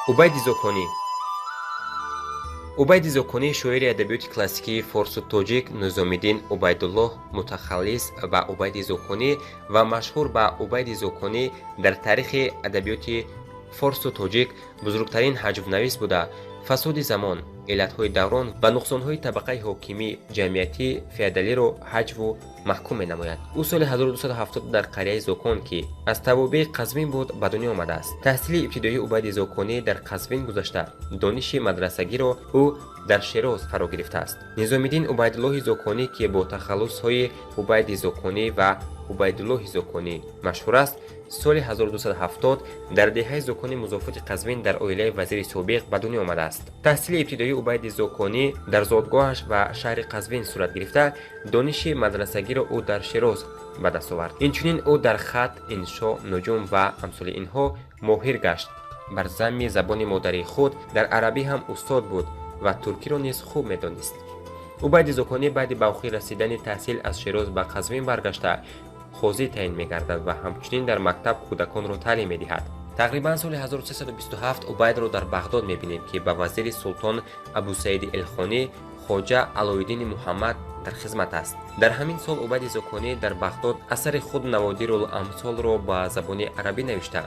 Убайди Зоконӣ. Убайди Зоконӣ, шоири адабиёти классикии форсу тоҷик, Низомиддин Убайдуллоҳ, мутахаллис ба Убайди Зоконӣ ва машҳур ба Убайди Зоконӣ, дар таърихи адабиёти форсу тоҷик бузургтарин ҳаҷвнавис буда, фасоди замон, иллатҳои даврон ва нуқсонҳои табақаи ҳокимӣ, ҷамъиятӣ феодалиро ҳаҷву маҳкум менамояд. Ӯ соли 1270 дар қарияи Зокон, ки аз тавобеи Қазвин буд, ба дунё омадааст. Таҳсили ибтидоии Убайди Зоконӣ дар Қазвин гузашта, дониши мадрасагиро ӯ дар Шероз фаро гирифтааст. Низомиддин Убайдуллоҳи Зоконӣ, ки бо тахаллусҳои Убайди Зоконӣ ва Убайдуллоҳи Зоконӣ машҳур аст, соли 1270 дар деҳаи Зокони музофоти Қазвин дар оилаи вазири собиқ ба дунё омадааст. Таҳсили ибтидоии Убайди Зоконӣ дар зодгоҳаш ва шаҳри Қазвин сурат гирифта, дониши мадрасагиро ӯ дар Шероз ба даст овард. Инчунин ӯ дар хат, иншо, нуҷум ва амсоли инҳо моҳир гашт. Бар замми забони модарии худ дар арабӣ ҳам устод буд ва туркиро низ хуб медонист. Убайди Зоконӣ баъди ба охир расидани таҳсил аз Шероз ба Қазвин баргашта, қозӣ таъин мегардад ва ҳамчунин дар мактаб кӯдаконро таълим медиҳад. Тақрибан соли 1327 Убайдро дар Бағдод мебинем, ки ба вазири султон Абусаиди Элхонӣ, Хоҷа Алоиддини Муҳаммад дар хизмат аст. Дар ҳамин сол Убайди Зоконӣ дар Бағдод асари худ Наводирул Амсолро ба забони арабӣ навишта,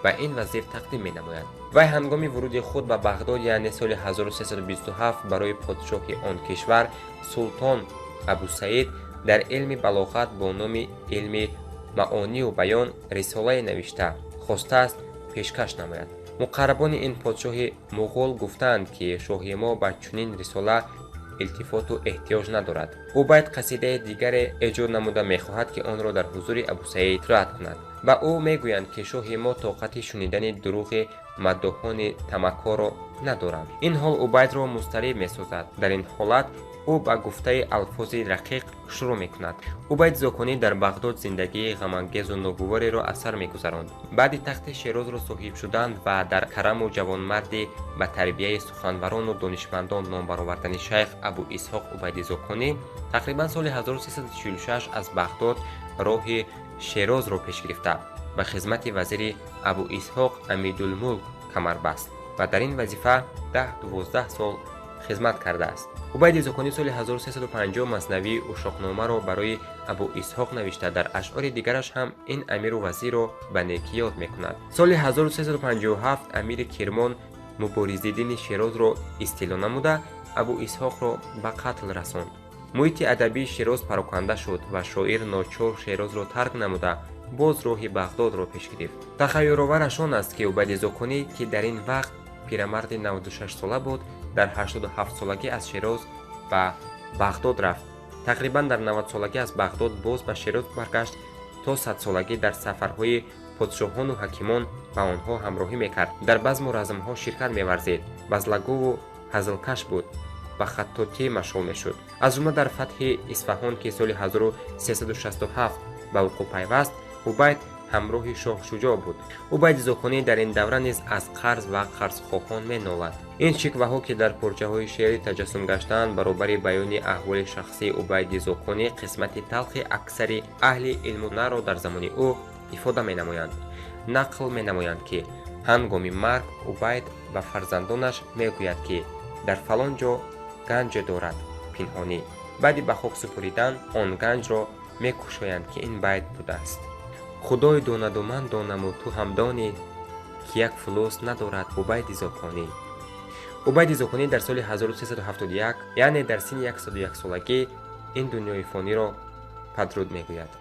ба ин вазир тақдим менамояд. Вай ҳангоми вуруди худ ба Бағдод, яъне соли 1327, барои подшоҳи он кишвар султон Абусаид дар илми балоғат бо номи илми маонию баён рисолае навишта хостааст пешкаш намояд. Муқаррабони ин подшоҳи муғул гуфтаанд, ки шоҳи мо ба чунин рисола илтифоту эҳтиёҷ надорад. Убайд қасидаи дигаре эҷод намуда, мехоҳад, ки онро дар ҳузури Абусаид қироат кунад. Ба ӯ мегӯянд, ки шоҳи мо тоқати шунидани дурӯғи маддоҳони тамаккоро надоранд. Ин ҳол Убайдро музтариб месозад. Дар ин ҳолат ӯ ба гуфтаи алфози рақиқ шурӯъ мекунад. Убайд Зоконӣ дар Бағдод зиндагии ғамангезу ногувореро аз сар мегузаронд. Баъди тахти Шерозро соҳиб шудан ва дар караму ҷавонмардӣ, ба тарбияи суханварону донишмандон ном баровардани шайх Абу Исҳоқ, Убайди Зоконӣ тақрибан соли 1346 аз Бағдод роҳи Шерозро пеш гирифта, ба хизмати вазири Абу Исҳоқ Амидулмулк камар баст ва дар ин вазифа 10-12 сол хизмат кардааст. Убайди Зоконӣ соли 1350 маснавии Ушоқномаро барои Абу Исҳоқ навишта, дар ашъори дигараш ҳам ин амиру вазирро ба некӣ ёд мекунад. Соли 1357 амири Кирмон Муборизиддини Шерозро истило намуда, Абу Исҳоқро ба қатл расонд. Муҳити адабии Шероз пароканда шуд ва шоир ночор Шерозро тарк намуда, боз роҳи Бағдодро пеш гирифт. Тахайюровараш он аст, ки Убайди Зоконӣ, ки дар ин вақт пирамарди 96 сола буд, дар 87 солагӣ аз Шероз ба Бағдод рафт, тақрибан дар 90 солагӣ аз Бағдод боз ба Шероз баргашт. То 100 солагӣ дар сафарҳои подшоҳону ҳакимон ба онҳо ҳамроҳӣ мекард, дар базму размҳо ширкат меварзид, базлагӯву ҳазлкаш буд, ба хаттотӣ машғул мешуд. Аз ҷумла дар фатҳи Исфаҳон, ки соли 1367 ба вуқӯъ пайваст, Убайд ҳамроҳи Шоҳ Шуҷоъ буд. Убайди Зоконӣ дар ин давра низ аз қарз ва қарзхоҳон менолад. Ин шикваҳо, ки дар порчаҳои шеърӣ таҷассум гаштаанд, баробари баёни аҳволи шахсии Убайди Зоконӣ, қисмати талхи аксари аҳли илму ҳунарро дар замони ӯ ифода менамоянд. Нақл менамоянд, ки ҳангоми марг Убайд ба фарзандонаш мегӯяд, ки дар фалон ҷо ганҷе дорад пинҳонӣ. Баъди ба хок супуридан он ганҷро мекушоянд, ки ин байт будааст: «Худой донаду ман донаму ту ҳам донӣ, ки як фулус надорад Убайди Зоконӣ». Убайди Зоконӣ дар соли 1371, яъне дар синни 101 солагӣ, ин дунёи фониро падруд мегӯяд.